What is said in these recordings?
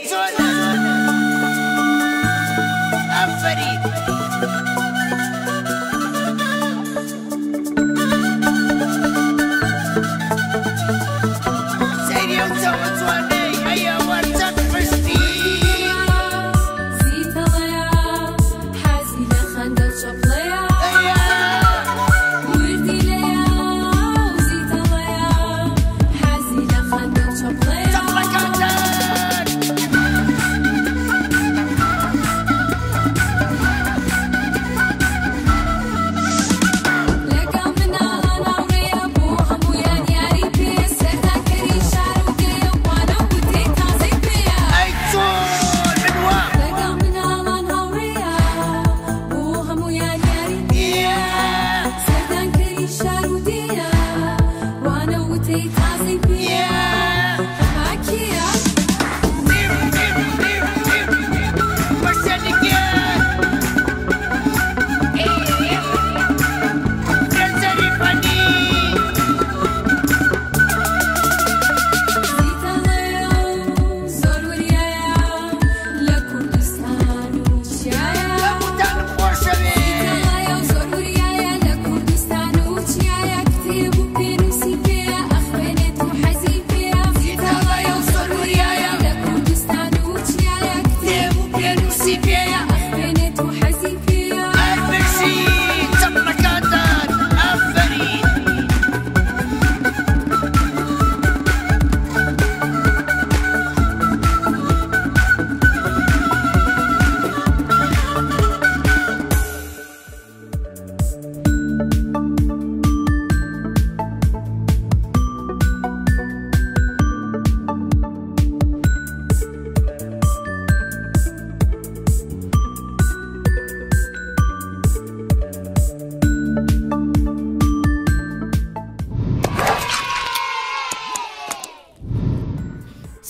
چۆنە؟ ئافەرین. سەیری ئەو چاوە جوانەی ئەی ئەوە چەند پشتی. زیتەڵەیە حەزی لە خەندە چەپڵەیە ئەیە وردی لەیە و زیتەڵەیە حەزی لە خەندە چەپڵەیە. چەپڵەکانتان. لەگەڵ مناڵان هاوڕێیە بۆ هەمویان یاری پێ سەردانکەری شار و دێیە و وانە و وتەی تازەی پێیە. ئەی چۆن من وا لەگەڵ مناڵان هاوڕێیە بۆ هەمویان یاری ئیە سەردانکەری شار و دێیە وانە و وتەی تازەی پێیە. ئیە هەماکییە دیو دیو دیو دیو بەشەنگیان دەنجەری فەنی. زیتەڵەیە و زۆر وریایە لە کوردستان و چیایە. هەمووتانم خۆشەوێ. زیتەڵەیە و زۆر وریایە لە کوردستان و چیایە کتێب و پێنووسی پێیە ئەخوێنێت و حەزی پێیە. زیتەڵەیە و زۆر وریایە لە کوردستان و چیایە کتێب و پێنووسی پێیە ئەخوێنێت و حەزی پێیە. هەر بژی چەپڵەکانتان. ئافەرین.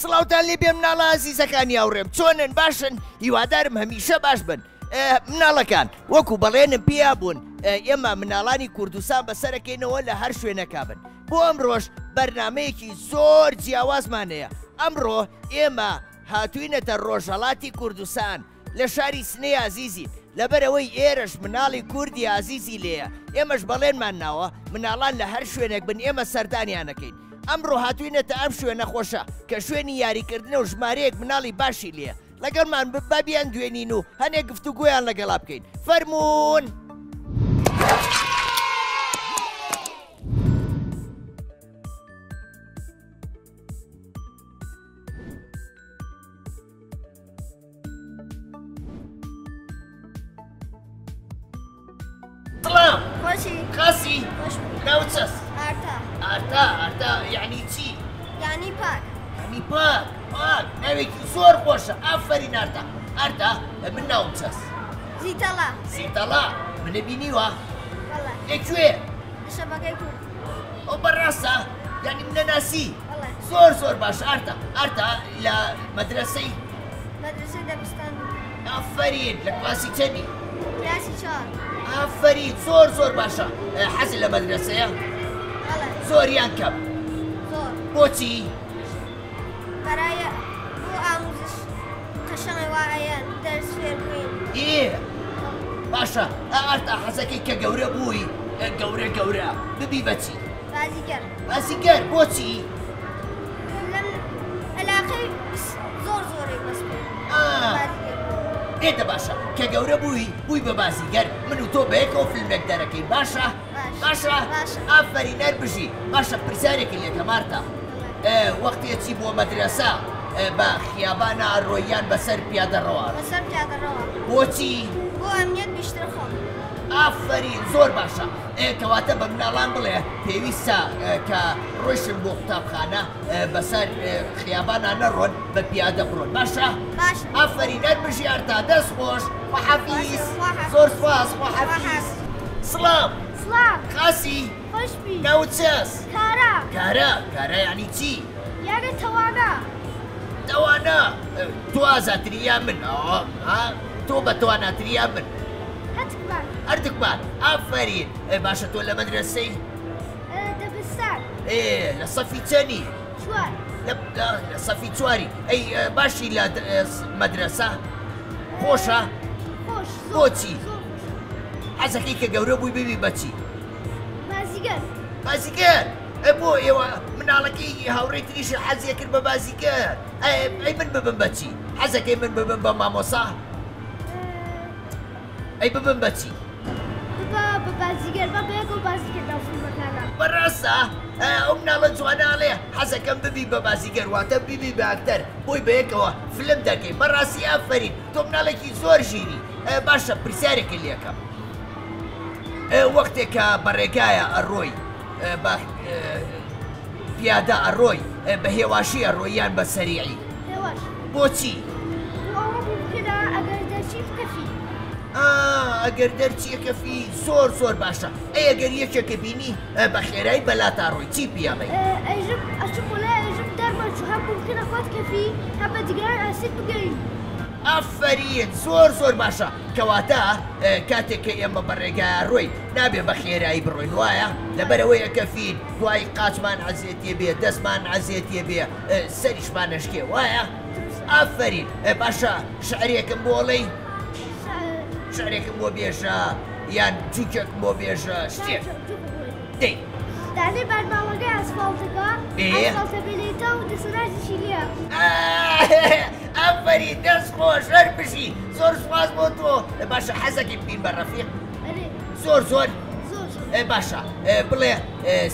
سڵاوتان لێ بێ مناڵە ئازیزەکانی هاوڕێم، چۆنن؟ باشن؟ هیوادارم هەمیشە باش بن. مناڵەکان وەکو بەڵێنم پیا بوون ئێمە مناڵانی کوردستان بەسەرەکەینەوە لە هەر شوێنەکە بن. بۆ ئەمڕۆژ بەرنمەیەکی زۆر جیاوازمان هەیە. ئەمڕۆ ئێمە هاتوینەتە ڕۆژهەڵاتی کوردستان لە شاری سنەی ئازیزین، لەبەرەوەی ئێرەش مناڵی کوردی ئازیزی لێیە. ئێمەش بەڵێنمان ناوە مناڵان لە هەر شوێنێک بن ئێمە سەردانیانەکەین. ئەمڕۆ هاتوینەتە ئەم شوێنە خۆشە کە شوێنی یاریکردنە و ژمارەیەک مناڵی باشی لێیە. لەگەڵمان با بیان دوێنین و هەنێک گفتوگۆیان لەگەڵا بکەین. فەرموون. سڵام. خۆشی. خاسی. خۆش. ناوت چەس؟ ئارتا. ئارتا. ئارتا یعنی چی؟ یعنی پاک. یعنی پاک. پاک ناوێکی زۆر خۆشە. ئافەرین ئارتا. ئارتا من ناوم چەس؟ زیتەڵا. زیتەڵا. منە بینیوە؟ بەڵێ. لەکوێ؟ لە شەبەکەی کورد. ئەو بەڕاستە؟ یعنی منە ناسی؟ بەڵێ. زۆر زۆر باش ئارتا. ئارتا لە مەدرەسەی؟ مەدرەسەی دەبستان. ئافەرین. لە کلاسی چەندی؟ کلاسی 4. ئافەرین زۆر زۆر باشە. حەزت لە مەدرەسەیە؟ بەڵێ. زۆر یان کەم؟ زۆر. بۆچی؟ بەرای بۆ ئاموزش قەشەنگی وایەن دەرس فێر بووین. ئێ باشە. ئارتا حەزەکەی کە گەورە بووی، گەورە گەورە ببی بە چی؟ بازیگەر. بازیگەر. بۆچی؟ لەم علاقەی زۆر زۆرێک بەس پێ. بازیگەر. ئێدە باشە کە گەورە بووی بووی بە بازیگەر، من و تۆ بەیەکەوە فیلمێک دەرەکەین. باشە؟ باشە؟ باشە. ئافەرین هەر بژی. باشە پرسیارێکی لێکەم ئارتا. وەختێ چی بۆ مەدرەسە بە خیابانە ڕۆیان بەسەر پیادەڕەوە؟ بەسەر پیادەڕەوە. بۆچی؟ بۆ ئەمنیەت بیشتر خۆم. ئافەرین زۆر باشە. کەواتە بە مناڵان بڵێ پێویستە کە ڕۆیشن بۆ قوتابخانە بەسەر خیابانە نەڕۆن بە پیادە بڕۆن. باشە؟ باشە. ئافەرین هەر بژی ئارتا. دەست خۆش. خواحافیز. خواحافیز. زۆر سوپاس. خواحافیز. سڵام. سڵام. خاسی. خۆشبی. ناوت چەس؟ کارا. کارا. کارا یعنی چی؟ یعنی تەوانا. تەوانا. تۆ ئازاتری یا من؟ تۆ بە تواناتری یا من؟ هەردووکمان. هەردووکمان. ئافەرین. باشە تۆ لە مەدرەسەی؟ کوردستان. ئێ لە سەفی چەنی؟ 4. لە سەفی 4. ئەی باشی لە مەدرەسە؟ خۆشە؟ خۆش. بۆچی؟ حەزەکەی کە گەورە بووی ببی بە چی؟ بازیگەر. بازیگەر؟ ئە بۆ ئێوە مناڵەکەی هاوڕێی تریش حەزیە کرد بە بازیگەر. ئەی من ببم بە چی؟ حەزەکەی من ببم بە مامۆسا؟ ئەی ببم بە چی؟ ببە بە بازیگەر، بە بەیەکەوە بازیگەر ناو فیلمەکانە. بەڕاستە؟ ئەو مناڵە جوانە ئەڵێ حەزەکەم ببی بە بازیگەر، واتە ببی بە ئەکتەر، بۆی بەیەکەوە فلم دەکەی. بەڕاستی ئافەرین، تۆ مناڵێکی زۆر ژیری. باشە پرسیارێکە لێکەم. وەختێکە بە ڕێگایە ئەڕۆی، بە پیادە ئەڕۆی، بە هێواشی ئەڕۆی یان بە سەریعی؟ هێواش. بۆچی؟ ئەگەر دەرچی بکەفی. ئەگەر دەرچیەکەفی زۆر زۆر باشە. ئەی ئەگەر یەکێکە بینی بە خێرایی بەلاتا ڕۆی چی پیاڵێ؟ ئەیژم ئەچم وڵای ئەیژم دەرمەچوو، هەم ممکنە خۆت کەفی هەم بە دیگران ئاسیب بگەی. ئافەرین، زۆر زۆر باشە. کەواتە کاتێک کە ئێمە بە ڕێگایە ڕۆی نابێ بە خێرایی بڕۆین، وایە؟ لەبەرەوەی ئەکەفین دوای قاچمان عەزێتیە بێ، دەستمان عەزێتیە بێ، سەریشمان نەشکێ، وایە؟ ئافەرین. باشە شعرێکم بۆ ئەڵێی؟ شعرێکم بۆ بێژە یان جوکێکم بۆ بێژە شتێک؟ دەی. دانێ بارماڵەکەی ئەسفاڵتەکە، ئەسفاڵتە بێنێتە و دەسەناجیشی لێیە. ئافەرین، دەست خۆش، هەر بژی. زۆر سوپاس بۆ تۆ. باشە حەزەکەی ببین بە ڕەفیق؟ زۆر زۆر؟ زۆر زۆر. باشە بڵێ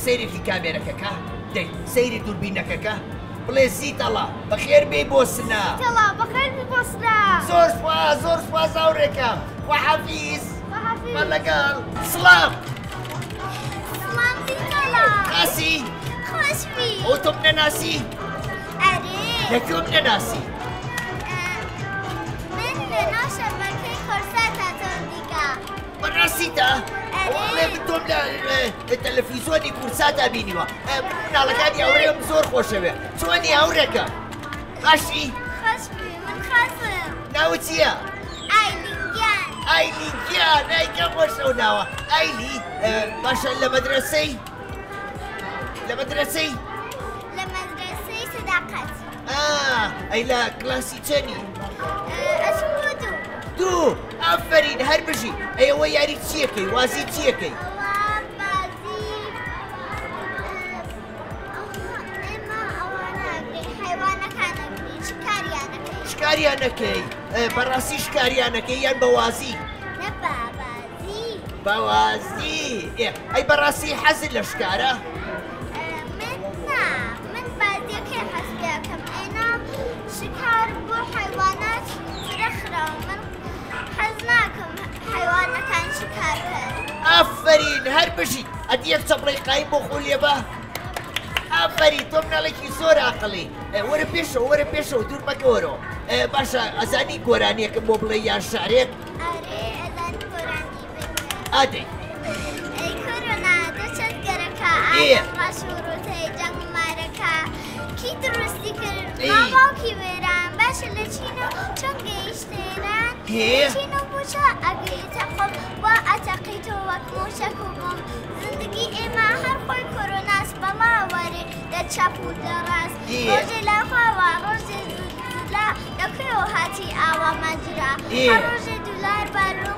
سەیرێکی کامێرەکەکە، دەی سەیری دووربینەکەکە، بڵێ زیتەڵا بەخێر بێی بۆ سنە. زیتەڵا بەخێر بێی بۆ سنە. زۆر سوپاس، زۆر سوپاس هاوڕێکەم. خواحافیز. خواحافیز. بە لەگەڵ. سڵام. سڵام زیتەڵا. ناسی؟ خۆشبی. ئەو تۆم نەناسی؟ ئەرێ. لە کوێم نەناسی؟ من لەناو شەبەکەی کورساتە تۆم دیکە. بەڕاستیتە؟ ئەوەڵێ من تۆم لە تەلەفیزیۆنی کورساتا بینیوە. من مناڵەکانی هاوڕێم زۆر خۆشەوێ. چۆنی هاوڕێکە؟ باشی؟ خۆشبی، من خاسم. ناوت چییە؟ ئایلی گیان. ئایلی گیان، ئای کە خۆش ئەو ناوە. ئایلی، باشە لە مەدرەسەی؟ لە مەدرەسەی؟ لە مەدرەسەی سەداقەت. ئەی لە کلاسی چەنی؟ ئەچم بۆ دوو. دوو، ئافەرین، هەر بژی. ئەی ئەوە یاری چیەکەی؟ وازی چیەکەی؟ بازی ئێمە ئەوانە ئەگرین، حیوانەکان ئەگرین، شکاریانەکەی. شکاریانەکەی؟ بەڕاستی شکاریانەکەی یان بەوازی؟ نە بەوازی. بەوازی. ئەی بەڕاستی حەزت لە شکارە؟ من نا، من بازیەکەی حەز پێ ئەکەم. ئێنا شکار بۆ حیوانات فرە خراوە، من حەز ناکەم حیوانەکان شکار بکەن. ئافەرین، هەر بژی. ئەدی یەک چەپڵەی قایم بۆ خۆ لێبە. ئافەرین، تۆ مناڵێکی زۆر ئاقڵی. وەرە پێشەوە، وەرە پێشەوە، دوور مەکەوەرەوە. باشە ئەزانی گۆرانیەکم بۆ بڵێ یان شعرێک؟ ئەرێ ئەزانی گۆرانی بڵێ. ئادەی. ئەی کۆرۆنا دەچەند گەرەکە، ئایم ڕەش و ڕووتەی جەنگ و مارەکە، کی دروستی کرد؟ ماڵاوکی وێران. باشە لە چینە چۆن گەیشتە ئێران؟ لە چینە بۆچە ئەگەیتە قوم وا ئەتەقیتەوە وەک موشەک و بۆم. زندگی ئێمە هەر خۆی کۆرۆناس، بەڵا وەرێ لە چەپ و لە ڕاست. ڕۆژێ لە خواوە، ڕۆژێ زلزلە، لە کوێوە هاتی ئاوا ماجرا؟ هەر ڕۆژێ دولار بارو،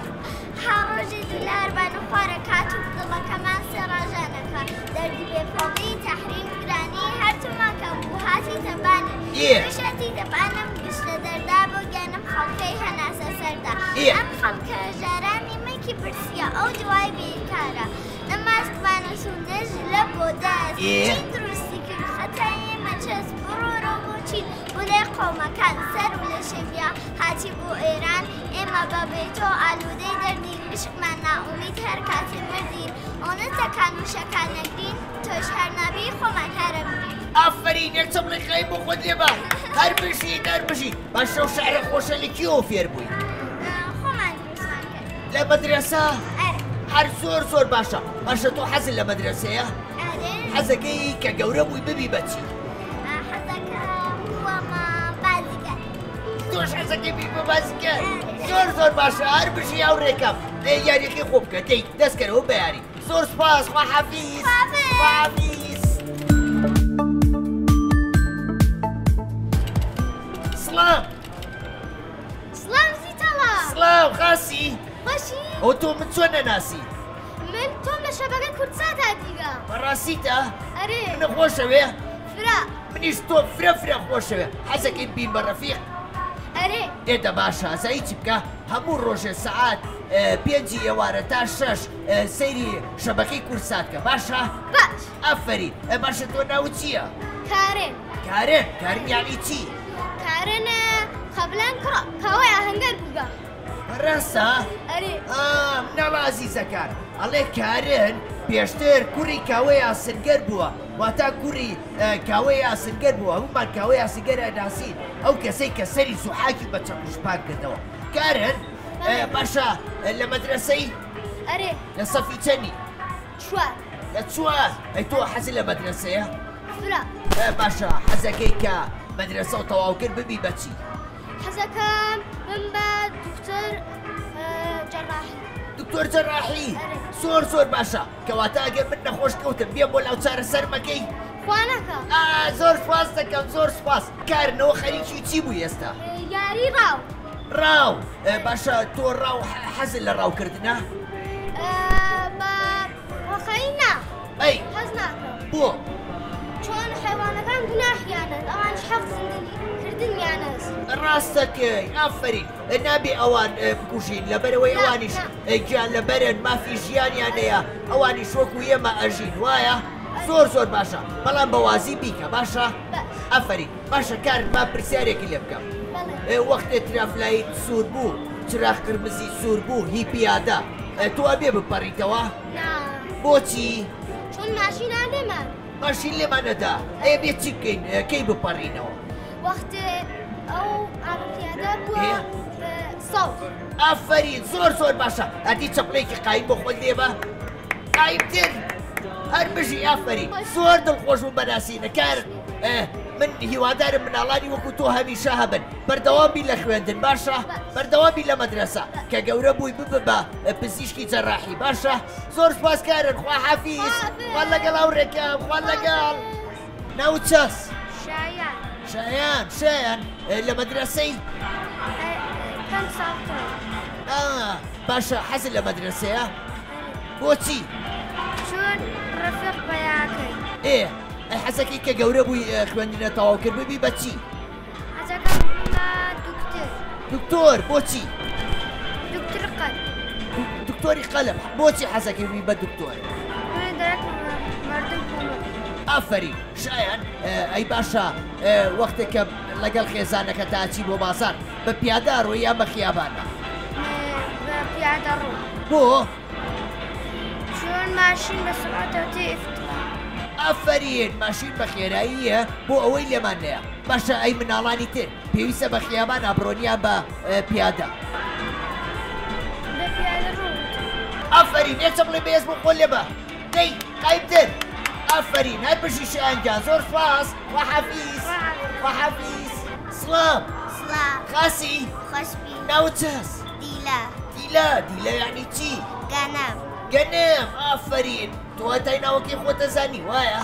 هەر ڕۆژێ دولار بانو خوارە کات و دڵەکەمان سێ ڕژانەکە. دەردی بێپەڵی تەحریم گرانی هەرچوومان کە بوو هاتی تەبانی. تووشەتی تەبانم گشتە دەردا، بۆ گیانم خەڵکەی هەناسە سەردا. ئەم خەڵکە ژارانی منکی پرسیە، ئەو دوای بێکارە. نەماسکمانە سوندە ژلە بۆ دەست. چین دروستی کرد خەتای ئێمە چەست؟ بڕۆرۆ بۆ چین بۆ لای قەومەکان، سەر و لە شەویا هاتی بۆ ئێران. ئێمە بە بێتۆ ئالوودەی دەردین، عشقمان نائومید هەر کاتێ مردین. ئەوەنە تەکان و شەکان نەگرین، تۆش هەر نابی خۆمان هەرەمرین. ئافەرین، یەک چەپڵەی قایم بۆ خۆت لێبە. هەر بژی، هەر بژی. باشە ئەو شعرە خۆشە لە کوێوە فێر بووی؟ خۆمان دروستمان کرد. لە مەدرەسە؟ ئەرێ. هەر زۆر زۆر باشە. باشە تۆ حەزت لە مەدرەسەیە؟ ئەرێ. حەزەکەی کە گەورە بووی ببی بە چی؟ حەزەکەم بووەمە بازیگەر. تۆش حەزەکەی بی بە بازیگەر؟ زۆر زۆر باشە، هەر بژی هاوڕێکەم. یاریەکەی خۆ بکە، دەی دەستکەرەوە بە یاری. زۆر سوپاس، خواحافیز. خواحافیز. خواحافیز. ئەو تۆ من چۆن نەناسی؟ من تۆم لە شەبەکەی کوردساتا دیگە. بەڕاستیتە؟ ئەرێ. منە خۆشەوێ؟ فرە. منیش تۆ فرە فرە خۆشەوێ. حەزەکەی بین بە ڕەفیق؟ ئەرێ. ئێ دە باشە، ئەزانی چی بکە؟ هەموو ڕۆژێ سەعات 5 ئێوارە تا 6 سەیری شەبەکەی کوردسات کە، باشە؟ باش. ئافەرین. باشە تۆ ناوت چییە؟ کارێن. کارێن؟ کارێن یعنی چی؟ کارێن قەبلان کوڕە کاوەی ئاهەنگەر بووگە. ڕاستە؟ ئەرێ. مناڵە ئازیزەکان، ئەڵێ کارن پێشتر کوڕی کاوەی ئاسنگەر بووە، واتا کوڕی کاوەی ئاسنگەر بووە. هەموومان کاوەی ئاسنگەر ئەناسین، ئەو کەسەی کە سەری زوحاکی بە چەقوش پاک کردەوە. کارن باشە لە مەدرەسەی؟ ئەرێ. لە سەفی چەنی؟ 4. لە 4. ئەی تۆ حەزی لە مەدرەسەیە؟ فرە. باشە حەزەکەی کە مەدرەسە و تەواو کرد ببی بە چی؟ حەزەکەم بم بە دکتۆر جەراحی. دکتۆر جەراحی؟ ئەرێ. زۆر زۆر باشە. کەواتە ئەگەر من نەخۆش کەوتم بێم بۆ لاو چارەسەرمەکەی؟ خوا نەکا. زۆر سوپاس دەکەم، زۆر سوپاس. کارنەوە خەریکی چی بووی ئێستا؟ یاری ڕاو. ڕاو. باشە تۆ ڕاو حەزت لە ڕاوکردنە؟ بە ڕەخەی نا. ئەی. حەز ناکەم. بۆ؟ چۆن حیوانەکان گوناحیانن، ئەوانش حەق زیندەکردنیانەس. ڕاستەکەی، ئافەرین. نابێ ئەوان بکوژین، لەبەرەوەی ئەوانیش گیان لەبەرن، مافی ژیانیان هەیە، ئەوانیش وەکو ئێمە ئەژین، وایە؟ زۆر زۆر باشە، بەڵام بەوازی بیکە، باشە؟ ئافەرین. باشە کارن با پرسیارێکی لێ بکەم. وەختێ ترافلایت سوور بوو، چراغ قرمزی سوور بوو، هی پیادە، تۆ ئەبێ بپەڕیتەوە؟ نا. بۆچی؟ چۆن ماشینان لێمان. ماشین لێمانەدا، ئەی بێ چی بکەین؟ کەی بپەڕینەوە؟ وەختێ ئەو ئابە پیادە بووە سەوز. ئافەرین، زۆر زۆر باشە. ئەدی چەپڵێکی قایم بۆ خۆت لێبە؟ قایمتر. هەر بژی، ئافەرین. زۆر دڵخۆش بووم بەناسینە کارن. من هیوادارم مناڵانی وەکو تۆ هەمیشە هەبن، بەردەوام بی لە خوێندن، باشە؟ بەردەوام بی لە مەدرەسە، کە گەورە بووی ببە بە پزیشکی جەراحی، باشە؟ زۆر سوپاس کارن، خوا حافیز. خوا لەگەڵ هاوڕێکەم، خوا لەگەڵ. ناوت چەس؟ شایان. شایان، شایان لە مەدرەسەی؟ 5 ساڵ تۆ. باشە، حەزت لە مەدرەسەیە؟ بۆچی؟ چۆن ڕەفیق پەیاکەی. ئێ، ئەی حەزەکەی کە گەورە بووی خوێندنە تەواو کرد ببی بە چی؟ حەزەکەم ببمە دکتۆر. دکتۆر بۆچی؟ دکتۆر قەلب. دکتۆری قەلب. بۆچی حەزەکەی ببی بە دکتۆر؟ من دەرەکم مردم کۆمەک. ئافەرین شایان. ئەی باشە، وەختێک کە لەگەڵ خێزانەکە تاچی بۆ بازار بە پیادە ڕۆی یا بە خیابانە؟ بە پیادە ڕۆ. بۆ؟ چۆن ماشین بە سرعەتەوە تێئفترا. ئافەرین، ماشین بە خێراییە بۆ ئەوەی لێمان نەیە. باشە، ئەی مناڵانی تر پێویستە بە خیابانە بڕۆن یا بە پیادە؟ بە پیادە ڕۆ. ئافەرین، یەک چەپڵی بەهێز بۆ خۆ لێبە. دەی قایمتر. ئافەرین، هەر بژی شایان گیان. زۆر سوپاس. خواحافیز. خواحافیز. سڵام. سڵام. خاسی؟ خۆشبی. ناوت چەس؟ دیلا. دیلا. دیلا یعنی چی؟ گەنم. گەنم. ئافەرین. تۆ هەتای ناوەکەی خۆتە زانی وایە؟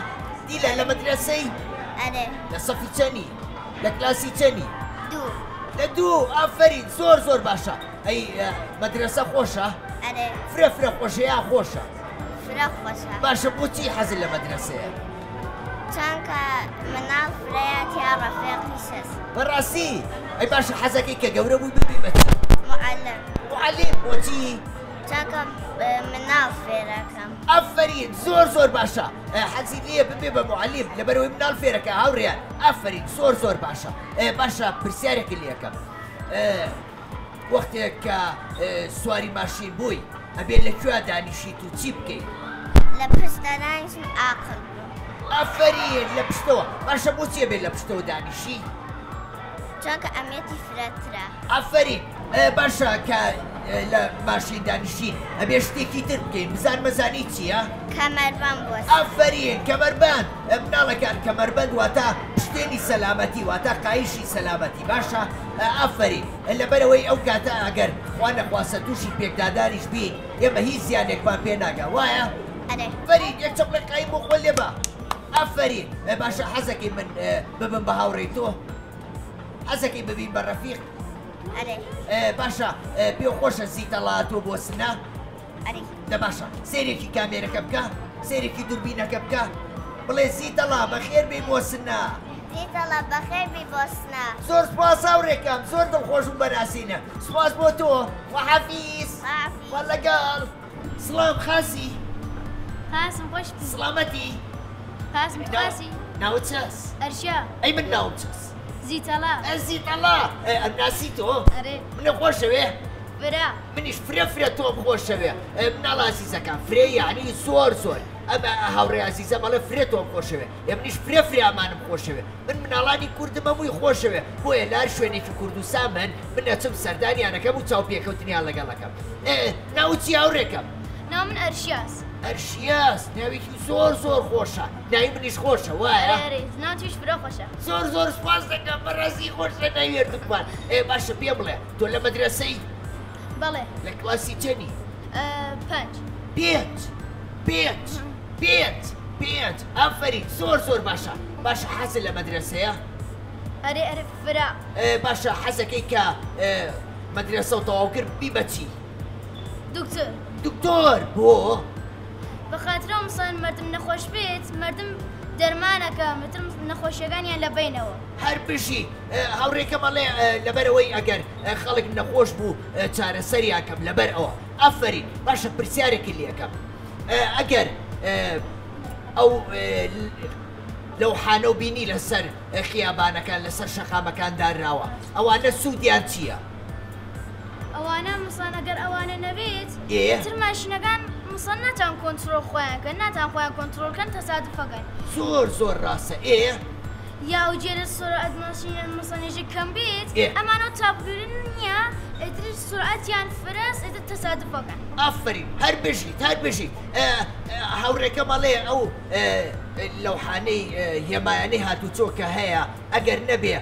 دیلا لە مەدرەسەی؟ ئەرێ. لە سەفی چەنی؟ لە کلاسی چەنی؟ 2. لە 2. ئافەرین، زۆر زۆر باشە. ئەی مەدرەسە خۆشە؟ ئەرێ. فرە فرە خۆشە یا خۆشە؟ فرە خۆشە. باشە، بۆچی حەزت لە مەدرەسەیە؟ چونکە مناڵ فرەیە تیا ڕەفیقی شەس. بەڕاستی؟ ئەی باشە، حەزەکەی کە گەورە بووی ببی بە چی؟ معەلم. معەلم بۆچی؟ چونکە مناڵ فێرەکەم. ئافەرین، زۆر زۆر باشە. حەزی لێیە ببێ بە معەلم لەبەرەوەی مناڵ فێرەکە هاوڕێیان. ئافەرین، زۆر زۆر باشە. باشە، پرسیارێکی لێکەم. وەختێک کە سواری ماشین بووی ئەبێ لەکوێ دانیشیت و چی بکەیت؟ لە پشتە دانیشم ئاقل بوو. ئافەرین، لە پشتەوە. باشە، بۆچی ئەبێ لە پشتەوە دانیشی؟ چونکە ئەمێتی فرەترە. ئافەرین. باشە، کە لە ماشین دانیشین ئەبێ شتێکی تر بکەین، بزانمەزانی چییە؟ کەمەربەند بۆ. ئافەرین، کەمەربەند. مناڵەکان کەمەربەند واتە پشتێنی سەلامەتی، واتە قایشی سەلامەتی. باشە، ئافەرین. لەبەرەوەی ئەو کاتە ئەگەر خوا نەخواستە تووشی پێکدادانیش بین، ئێمە هیچ زیانێکمان پێ ناگا، وایە؟ ئەرێ. ئافەرین، یەک چەپڵێ قایم بۆ خۆ لێبە. ئافەرین. باشە، حەزەکەی من ببم بە هاوڕێی تۆ؟ حەزەکەی ببین بە ڕەفیق؟ ئەرێ. باشە پێ خۆشە زیتەڵا تۆ بۆ سنە؟ ئەرێ. دە باشە سەیرێکی کامێرەکە بکە، سەیرێکی دووربینەکە بکە، بڵێ زیتەڵا بەخێر بێی بۆ سنە. زیتەڵا بەخێر بێی بۆ سنە. زۆر سوپاس هاوڕێکەم، زۆر دڵخۆشم بە ناسینە. سوپاس بۆ تۆ. خواحافیز. خواحافیز. خوا لەگەڵ. سڵام خاسی؟ خاسم خۆش بی. سڵامەتی؟ خاسم تو خاسی؟ ناوت چەس؟ ئەرشیا. ئەی من ناوم چەس؟ زیتەڵا. ئە زیتەڵا. ئەم ناسی تۆ؟ ئەرێ. منە خۆشەوێ؟ فرە. منیش فرە فرە تۆم خۆشەوێ. مناڵ ئازیزەکان فرە یعنی زۆر زۆر. ئەمە هاوڕێ ئازیزە بەڵێ فرە تۆم خۆشەوێ. منیش فرە فرە ئەمانم خۆشەوێ. من مناڵانی کوردم هەمووی خۆشەوێ. بۆیە لار شوێنێکی کوردستان من من ئەچم سەردانیانەکەم و چاوپێکەوتنیان لەگەڵەکەم. ناوت چی هاوڕێکەم؟ ناو من ئەرشیاس. ئەرشیاس ناوێکی زۆر زۆر خۆشە. ناوی منیش خۆشە وایە؟ ئەرێ ناو تویش فرە خۆشە. زۆر زۆر سوپاس دەکەم، بەڕاستی خۆشە ناوی هەردووکمان. باشە پێ بڵێ تۆ لە مەدرەسەی؟ بەڵێ. لە کلاسی چەنی؟ پێنج. پێنج پێنج پێنج پێنج. ئافەرین زۆر زۆر باشە. باشە حەزت لە مەدرەسەیە؟ ئەرێ ئەرێ فرە. باشە حەزەکەی کە مەدرەسە و تەواو کرد بی بە چی؟ دکتۆر. دکتۆر بۆ؟ بەخاترەوە مسان مردم نەخۆش بێت، مردم دەرمانەکە مترم نەخۆشیەکانیان لە بینەوە. هەر بژی. هاوڕێکەم ئەڵێ لەبەرەوەی ئەگەر خەڵک نەخۆش بوو چارەسەریان کەم لەبەر ئەوە. ئافەرین. باشە پرسیارێکی لێکەم. ئەگەر ئەو لەوحانە و بینی لەسەر خیابانەکان لەسەر شەقامەکان دانراوە، ئەوانە سوودیان چییە؟ ئەوانە مسان ئەگەر ئەوانە نەبێت تر ماشینەکان مسان ناتان کۆنترۆڵ خۆیان کەن، ناتان خۆیان کۆنترۆڵ کەن، تەسادفەکەن. زۆر زۆر ڕاستە. یا ئەو جێرە سرعەت ماشینە مسانێژی کەم بێت، ئەمانە تاپگرن نییە، ئیتر سرعەتیان فرەس، ئیتر تەسادفەکەن. ئافەرین، هەر بژیت، هەر بژیت. هاوڕێکەم ئەڵێ ئەو لەوحانەی هێمایانەی هاتوچۆ کە هەیە ئەگەر نەبێ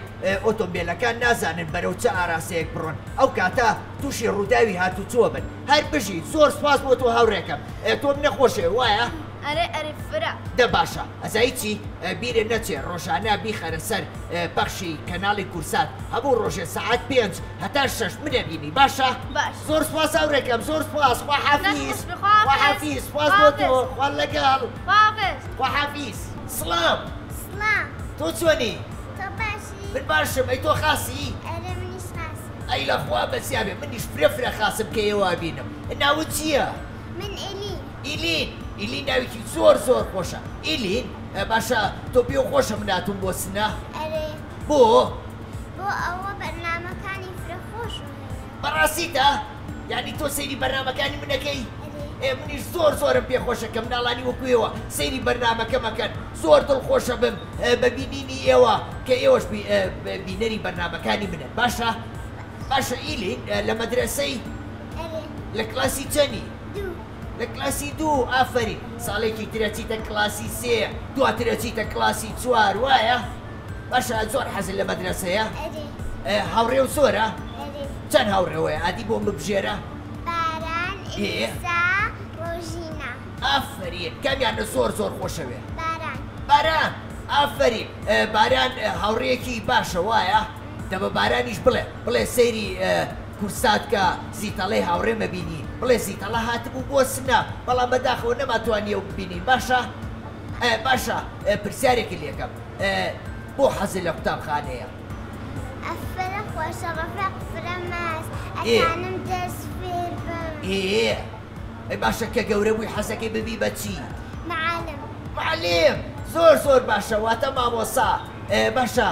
ئۆتۆمبیلەکان نازانن بەرەو چه ئاراستەیەک بڕۆن، ئەو کاتە تووشی ڕووداوی هاتوچۆ بن. هەر بژی. زۆر سوپاس بۆ تۆ هاوڕێکەم. تۆم نەخۆشێ وایە؟ ئەرێ ئەرێ فرە. دە باشە ئەزای چی؟ بیرە نەچێ ڕۆژانە بیخەرە سەر پەخشی کەناڵی کورسات هەموو ڕۆژێ سەعات 5 هەتا 6 منە بینی. باشە؟ باش. زۆر سوپاس هاوڕێکەم، زۆر سوپاس. خواحافیز. خواحافیز. سوپاس بۆ تۆ. خوا لەگەڵ. خواحافیز. خواحافیز. سڵام. سڵام. تۆ چۆنی؟ تۆ باشی؟ من باشم. ئەی تۆ خاسی؟ ئەرێ منیش خاسم. ئەی لە خوا بەسیا بێ، منیش فرە فرە خاسم کە ئێوە بینم. ناوت چییە؟ من ئیلین. ئیلین. ئیلین ناوێکی زۆر زۆر خۆشە. ئیلین باشە تۆ پێ خۆشە من هاتووم بۆ سنە؟ ئەرێ. بۆ؟ بۆ ئەوە بەرنامەکانی فرە خۆش هەیە. بەڕاستیتە؟ یعنی تۆ سەیری بەرنامەکانی منەکەی؟ منیش زۆر زۆرم پێخۆشە کە مناڵانی وەکو ئێوە سەیری بەرنامەکەمەکەن. زۆر دڵخۆشە بم بە بینینی ئێوە کە ئێوەش بینەری بەرنامەکانی منن. باشە؟ باشە ئیلین لە مەدرەسەی؟ لە کلاسی چەنی؟ دوو. لە کلاسی دوو. ئافەرین. ساڵێکی ترە چیتە کلاسی سێ، دواترە چیتە کلاسی چوار وایە؟ باشە زۆر حەزت لە مەدرەسەیە؟ هاوڕێ و زۆرە؟ چەند هاوڕێوەیە؟ ئادی بۆم ببژێرە؟ باران، ئیسا، ڕۆژینە. ئافەرین. کامیانە زۆر زۆر خۆشەوێ؟ باران. باران. ئافەرین. باران هاوڕێیەکی باشە وایە؟ دەبە بارانیش بڵێ، بڵێ سەیری کورسات کە زیتەڵەی هاوڕێمە بینی، بڵێ زیتەڵە هاتبوو بۆ سنە، بەڵام بەداخەوە نەماتوانیە و ببینین. باشە؟ باشە پرسیارێکی لێکەم. بۆ حەزت لە قوتابخانەیە؟ ئەفرە خۆشە، ڕەفەق فرە ماس، ئەتانم دەست فێر بم. ئەی باشە کە گەورە بووی حەزەکەی ببی بە چی؟ معلم. معلم. زۆر زۆر باشە، واتە مامۆسا. باشە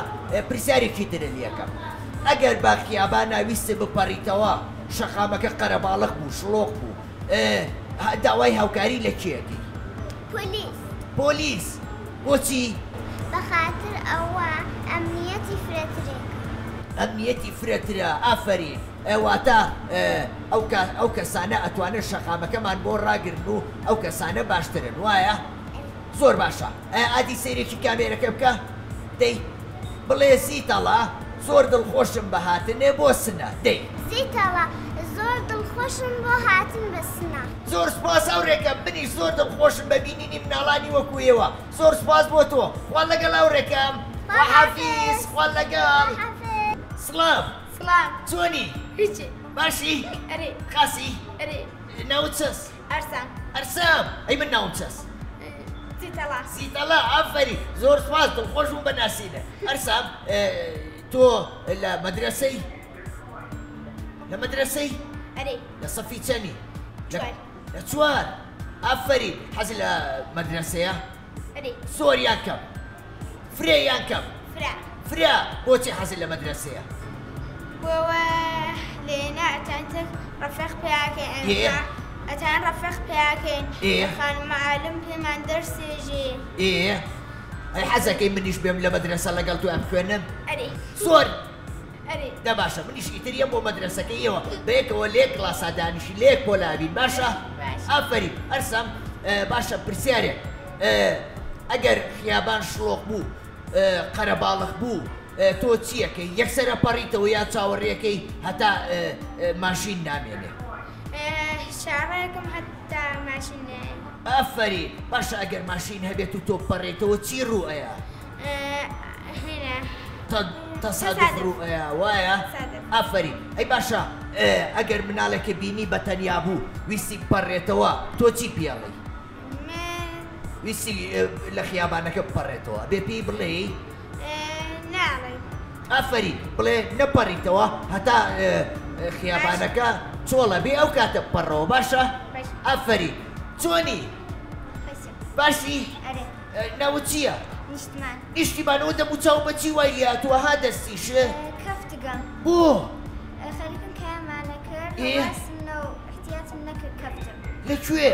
پرسیارێکی ترە لێکەم. ئەگەر بە خیابانە ویستت بپەڕیتەوە، شەقامەکە قەرەباڵغ بوو، شڵۆق بوو، داوای هاوکاری لە کێ ئەکەی؟ پۆلیس. پۆلیس. بۆچی؟ بەخاتر ئەوە ئەمنیەتی فرەترێک. ئەمنیەتی فرەترە. ئافەرین. واتە ئەو کەسانە ئەتوانن شەقامەکەمان بۆ ڕاگرن و ئەو کەسانە باشترن وایە؟ زۆر باشە. ئادی سەیرێکی کامێرەکە بکە. دەی بڵێ زیتەڵا زۆر دڵخۆشم بە هاتنێ بۆ سنە. دەی زیتەڵا زۆر دڵخۆشم بۆ هاتن بە سنە. زۆر سوپاس هاوڕێکەم، منیش زۆر دڵخۆشم بە بینینی مناڵانی وەکو ئێوە. زۆر سوپاس بۆ تۆ. خوا لەگەڵ هاوڕێکەم. خواحافیز. خوا لەگەڵ. سڵام. سڵام. چۆنی؟ هیچی. باشی؟ ئەرێ. خاسی؟ ئەرێ. ناوت چەس؟ ئەرسام. ئەرسام. ئەی من ناوم چەس؟ سیتەڵا. سیتەڵا، ئافەرین. زۆر سوپاس، دڵخۆش بووم بە ناسینت. ئەرسام، تۆ لە مەدرەسەی؟ لە مەدرەسەی؟ ئەرێ. لە سەفی چەنی؟ چوار. لە چوار. ئافەرین. حەزت لە مەدرەسەیە؟ ئەرێ. زۆر یان کەم؟ فرە یان کەم؟ فرە. فرە. بۆچی حەزت لە مەدرەسەیە؟ بۆوە لێنا ئەتان تەک ڕەفیق پیاکەین. ئێ. ئەتان ڕەفیق پیاکەین. ئێ. خانم معالم پێمان دەرسێژێ. ئێ. ئەی حەزەکەی منیش بێم لە مەدرەسە لەگەڵ تۆ بخوێنم؟ ئەرێ. زۆر. ئەرێ. دە باشە، منیش ئیتر یەم بۆ مەدرەسەکەی ئێوە، بەیەکەوە لەیەک کلاسا دانیشین، لەیەک پۆلا بین، باشە؟ باشە. ئافەرین. ئەرسام، باشە پرسیارێک، ئەگەر خیابان شڵۆق بوو، قەرەباڵغ بوو، تۆ چیەکەی؟ یەکسەرە پەڕیتەوە یا چاوەڕێەکەی هەتا ماشین نامێنێ؟ چاوەڕێکم هەتا ماشین نایەن. ئافەرین. باشە ئەگەر ماشین هەبێت و تۆ پەڕێتەوە چی ڕوو ئەیا؟ هێنا. تەسادف ڕوو ئەیا، وایە؟ تەسادف. ئافەرین. ئەی باشە، ئەگەر مناڵێکە بینی بە تەنیا بوو ویستی پەڕێتەوە، تۆ چی پێڵێی؟ من ویستی لە خیابانەکە بپەڕێتەوە، بێ پێی بڵێی؟ ناڵێم. ئافەرین. بڵێ نەپەڕیتەوە هەتا خیابانەکە چۆڵە بێ ئەو کاتە بپەڕەوە، باشە؟ باشە. ئافەرین. چۆنی؟ خەسم. باشی؟ ئەرێ. ناوت چییە؟ نیشتمان. نیشتیمانەوە دەموچاو بە چی وای لێهاتووە ها دەستیش؟ کەفتگەم. بۆ؟ خەریکم کایەمانە کرد، ئێ؟ واسم نەو احتیاطم نەکرد کەفتم. لەکوێ؟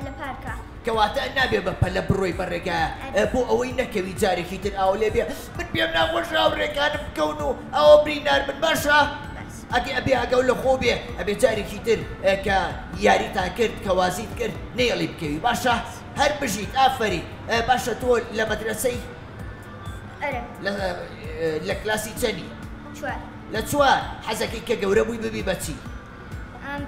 لە پارکە. کەواتە نابێ بە پەلە بڕۆی بە ڕێگایە، بۆ ئەوەی نەکەوی جارێکی تر ئاو لێ بێ. من پێم ناخۆشە هاوڕێکانم بکەون و ئەوە برینار بن، باشە؟ باش. ئەگە ئەبێ ئاگاو لە خۆ بێ، ئەبێ جارێکی تر کە یاریتان کرد، کە وازیت کرد، نەیەڵی بکەوی، باشە؟ هەر بژیت. ئافەرین. باشە تۆ لە مەدرەسەی؟ ئەرێ. لە کلاسی چەنی؟ چوار. لە چوار. حەزەکەی کە گەورە بووی ببی بە چی؟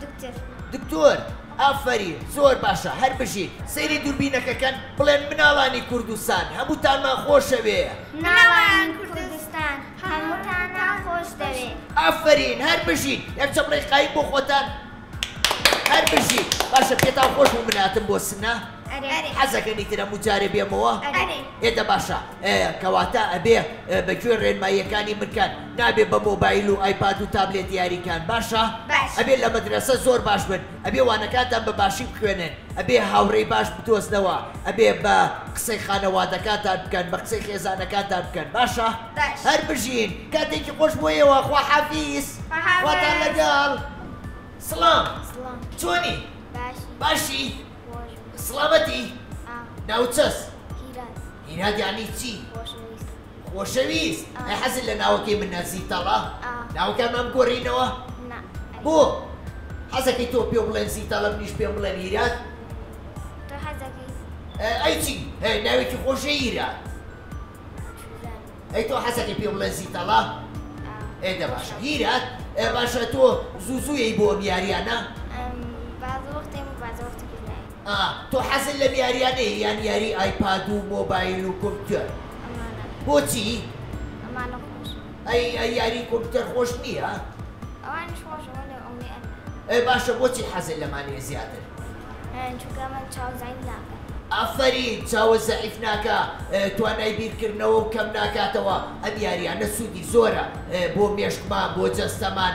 دکتۆر. دکتۆر. ئافەرین. زۆر باشە، هەر بژیت. سەیری دووربینەکەکەن، بڵێن مناڵانی کوردستان هەمووتانمان خۆشەوێ. مناڵان کوردستان هەمووتانمان خۆش دەوێ. ئافەرین، هەر بژیت. یەک چەپڵەی قایم بۆ خۆتان. هەر بژیت. باشە پێتان خۆش بوو مناتم بۆ سنە؟ ئەرێ. حەزەکەنی تر هەموو جارێ بێمەوە؟ ئەرێ. ئێدە باشە. کەواتە ئەبێ بە گوێ ڕێنماییەکانی منکان، نابێ بە مۆبایل و ئایپاد و تابلێت یاریکان، باشە؟ باش. ئەبێ لە مەدرەسە زۆر باش بن، ئەبێ وانەکانتان بە باشی بخوێنن، ئەبێ هاوڕێی باش بدۆزنەوە، ئەبێ بە قسەی خانەوادەکانتان بکەن، بە قسەی خێزانەکانتان بکەن، باشە؟ باش. هەر بژین. کاتێکی خۆش بۆ ئێوە. خواحافیز. خواحافیز. خواتان لەگەڵ. سڵام. سڵام. چۆنی؟ باشی. باشی؟ خۆش. سڵامەتی؟ ئا. ناوچەس؟ هیراد. هیراد یعنی چی؟ خۆشەویست. خۆشەویست. ئا. ئەی حەزت لە ناوەکەی من زیتەڵا؟ ئا. ناوەکانمان بگۆڕینەوە؟ نا. بۆ؟ حەزەکەی تۆ پێ بڵێن زیتەڵە، منیش پێم بڵێن هیراد؟ تۆ حەزەکەی؟ ئەی چی؟ ناوێکی خۆشە هیراد. ئەی تۆ حەزەکەی پێ بڵێن زیتەڵا؟ ئا. ئێ دە باشە. هیراد، باشە تۆ زوو زوویەی بۆ ئەم یاریانە؟ بازە وەختێم و بازە وەختێکیش نایەم. تۆ حەزت لەم یاریانەیە یان یاری ئایپاد و مۆبایل و کۆمپیوتەر؟ ئەمانە. بۆچی؟ ئەمانە خۆش. ئەی یاری کۆمپیوتەر خۆش نییە؟ ئەوانیش خۆشە، وەلێ ئەوەی ئەمە. باشە بۆچی حەزت لەمانەیە زیاتر؟ چونکە من چاو زەعیف ناکە. ئافەرین، چاوە زەعیف ناکە، توانای بیرکردنەوە و کەم ناکاتەوە. ئەم یاریانە سوودی زۆرە بۆ مێشکمان، بۆ جەستەمان،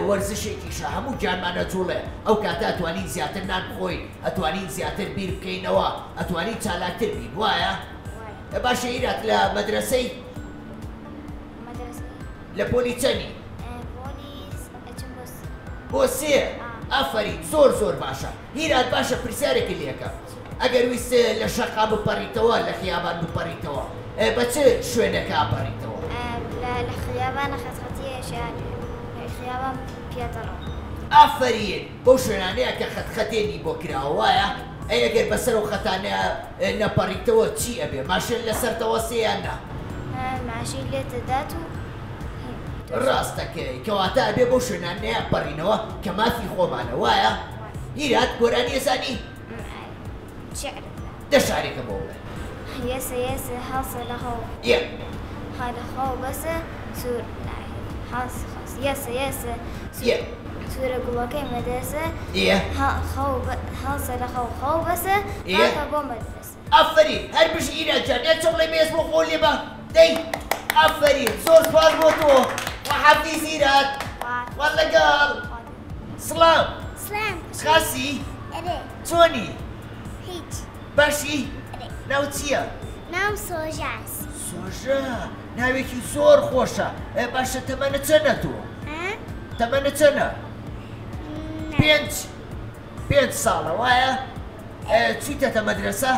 وەرزشێکیشە، هەموو گیانمانە جوڵێ. ئەو کاتە ئەتوانین زیاتر نان بخۆین، ئەتوانین زیاتر بیر بکەینەوە، ئەتوانین چالاکتر بین، وایە؟ وایە. باشە هیرات، لە مەدرەسەی؟ مەدرەسەی. لە پۆلی چەنی؟ پۆلی ئەچم بۆ سێ. بۆ سێ؟ ئافەرین، زۆر زۆر باشە. هیرات، باشە پرسیارێکی لێکەم. ئەگەر ویست لە شەقام بپەڕیتەوە، لە خیابان بپەڕیتەوە، بە چ شوێنێکە ئاپەڕیتەوە؟ لە خیابانە خەتخەتیە شار، خیابان پیادەڕەوە. ئافەرین، بەو شوێنانەیە کە خەتخەتێنی بۆ کراوە، وایە؟ ئەی ئەگەر بەسەر و خەتانەیە نەپەڕیتەوە چی ئەبێ؟ ماشێن لەسەرتەوە سێ یان نا؟ ماشین لێتەدات و ڕاستەکەی. کەواتە ئەبێ بەو شوێنانەیە پەڕینەوە کە مافی خۆمانە، وایە؟ هیرات، گۆرانی ئەزانی؟ شعر. دە شعرێکە بۆ بڵێ. یەسە یەسە هەڵسە لە خەو. یە. ها لە خەو بەسە سوور ناهێ. خاس خاس یەسە یەسە یە. سوورە گوڵەکەی مەدەسە ئێ. خەو هەڵسە لە خەو خەو بەسە ئێ. هاتە بۆ مەدرەسە. ئافەرین هەر بژی ئیراد جان یەک چۆڵی بێز بۆ خۆ لێبە دەی ئافەرین زۆر سوپاس بۆ تۆ وحافیز ئیراد وە لەگەڵ سڵاو. سلام. خاسی؟ ئەرێ. چۆنی؟ هیچ. باشی؟ ئەرێ. ناو چییە؟ ناوم سۆژاس. سۆژە ناوێکی زۆر خۆشە. باشە تەمەنە چەنە تۆ؟ ها؟ تەمەنە چەنە؟ نا. 5 ساڵە وایە؟ چوویتەتە مەدرەسە؟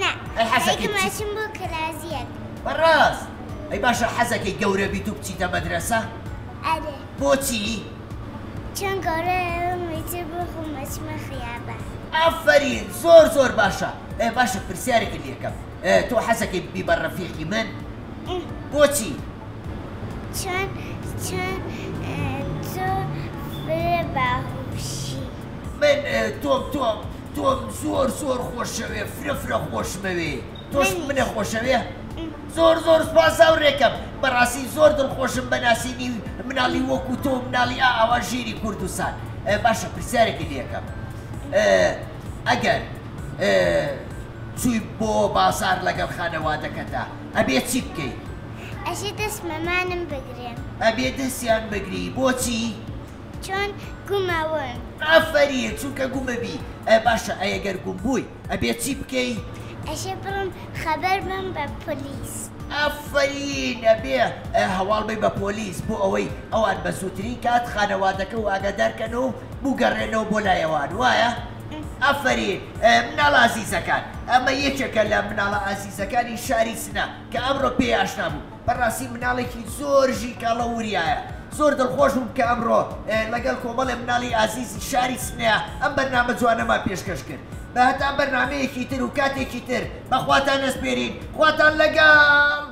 نا. ئەی حەزەکەی ئەی بچی؟ کەماچم بۆ کلازیەک. بەڕاست. ئەی باشە حەزەکەی گەورە بیت و بچیتە مەدرەسە؟ ئەرێ. بۆچی؟ چۆن گەورە میتر بۆ خۆم ئەچمە خیابان. ئافەرین زۆر زۆر باشە. باشە پرسیارێکی لێکەم. تۆ حەزەکەی ببی بە ڕەفیقی من؟ بۆچی؟ چۆن چۆن تۆ فرە باهوشی. من تۆم تۆم تۆم زۆر زۆر خۆشەوێ، فرە فرە خۆشمەوێ. تۆش منیش. منە خۆشەوێ؟ زۆر زۆر سوپاس هاوڕێکەم. بەڕاستی زۆر دڵخۆشم بە ناسینی مناڵی وەکو تۆ مناڵی ئاوا ژیری کوردستان. باشە پرسیارێکی لێکەم. ئەگەر چووی بۆ بازار لەگەڵ خانەوادەکەتا ئەبێ چی بکەی؟ ئەشێ دەست مەمانم بگرم. ئەبێ دەستیان بگری. بۆچی؟ چۆن گومەون. ئافەرین چونکە گومەبی. باشە ئەگەر گوم بووی ئەبێ چی بکەی؟ ئەشێ بڕم خەبەر بم بە پۆلیس. ئافەرین ئەبێ هەواڵ بی بە پۆلیس بۆ ئەوەی ئەوان بە زووترین کات خانەوادەکە و ئاگادارکەن و بگەڕێنەوە بۆ لایەوان وایە؟ ئافەرین. مناڵە ئازیزەکان، ئەمە یەکێکە لە مناڵە ئازیزەکانی شاری سنە کە ئەمڕۆ پێی ئاشنا بوو. بەڕاستی مناڵێکی زۆر ژیکاڵە وریایە. زۆر دڵخۆش بووم کە ئەمڕۆ لەگەڵ کۆمەڵێ مناڵی ئازیزی شاری سنەیە ئەم بەرنامە جوانەمان پێشکەش کرد. بە هەتا بەرنامەیەکی تر و کاتێکی تر بەخواتان ئەسپێرین. خواتان لەگەڵ.